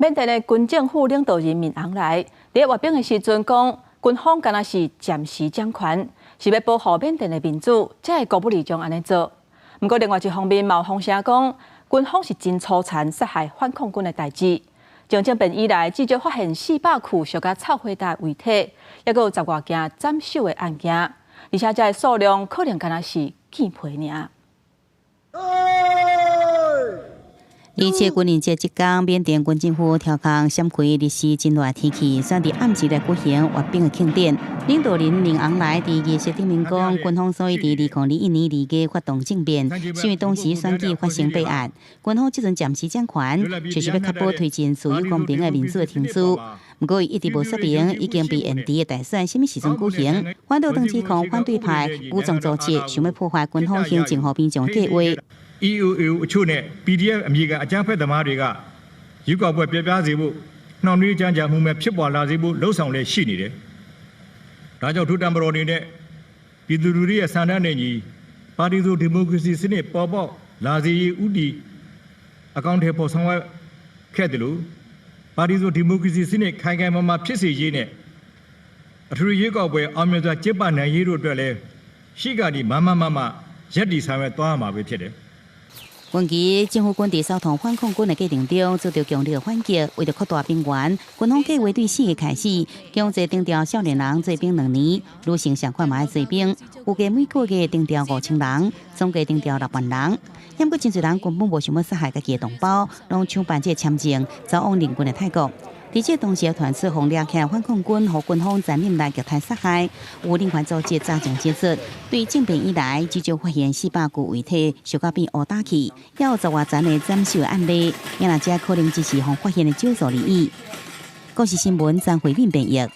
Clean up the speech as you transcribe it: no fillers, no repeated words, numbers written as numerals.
緬甸的軍政府領導人敏昂萊佇閱兵的時陣講，軍方敢若是暫時掌權，是欲保護緬甸的民主，才會孤不二將按呢做。毋過另外一方面，嘛有風聲講，軍方是真粗殘殺害反抗軍的代誌。從政變以來，至少發現400具燒甲臭火焦的遺體，猶閣有十外件斬首的案件，而且這个數量可能敢若是見皮爾。二七軍人節這工，緬甸軍政府挑空閃開日時真熱天氣，選佇暗時來舉行閱兵的慶典。領導人敏昂萊佇儀式頂面講，軍方所以佇2021年2月發動政變，是因為當時選舉發生弊案。軍方這陣暫時掌權，就是欲確保推進自由公平的民主的程序。毋過，伊一直無說明已經被延遲的大選啥物時陣舉行。反倒當指控反對派武裝組織想欲破壞軍方行政和平上計劃。 EAO အချို့နဲ့ PDF အမည်ခံအကြမ်းဖက်သမားတွေကရွေးကောက်ပွဲပျက်ပြားစေဖို့နှောင့်နှေးကြန့်ကြာမှုများဖြစ်ပေါ်လာစေဖို့လုပ်ဆောင်လျက်ရှိနေတယ်။ဒါကြောင့်တို့တပ်မတော်အနေနဲ့ပြည်သူလူထုရဲ့ဆန္ဒနဲ့ညီပါတီစုံဒီမိုကရေစီစနစ်ပေါ်ပေါက်လာစေရေးဦးတည်အကောင်အထည်ဖော်ဆောင်ရွက်ခဲ့တယ်လို့ပါတီစုံဒီမိုကရေစီစနစ်ခိုင်ခိုင်မာမာဖြစ်စေရေးနဲ့အထွေထွေရွေးကောက်ပွဲအောင်မြင်စွာကျင်းပနိုင်ရေးတို့အတွက်လည်းရှိကဒီမမမမရပ်တည်ဆောင်ရွက်သွားမှာပဲဖြစ်တယ်။ 近期政府軍佇掃蕩反抗軍的過程中，遭著強力的反擊。為著擴大兵源，軍方計劃對4月開始強制徵調少年人做兵2年，女性相款嘛愛做兵。預計每個月徵調5000人，總計徵調6萬人。毋過真濟人根本無想欲殺害家己的同胞，攏搶辦這個簽證，走往鄰近的泰國。佇這同時，傳出予掠起來反抗軍予軍方殘忍來虐待殺害，有人權組織早前指出，對政變以來，至少發現400具遺體燒甲變烏焦去，猶有十外層的斬首案例，也若這可能只是予發現的少數而已。公視新聞張惠敏編譯。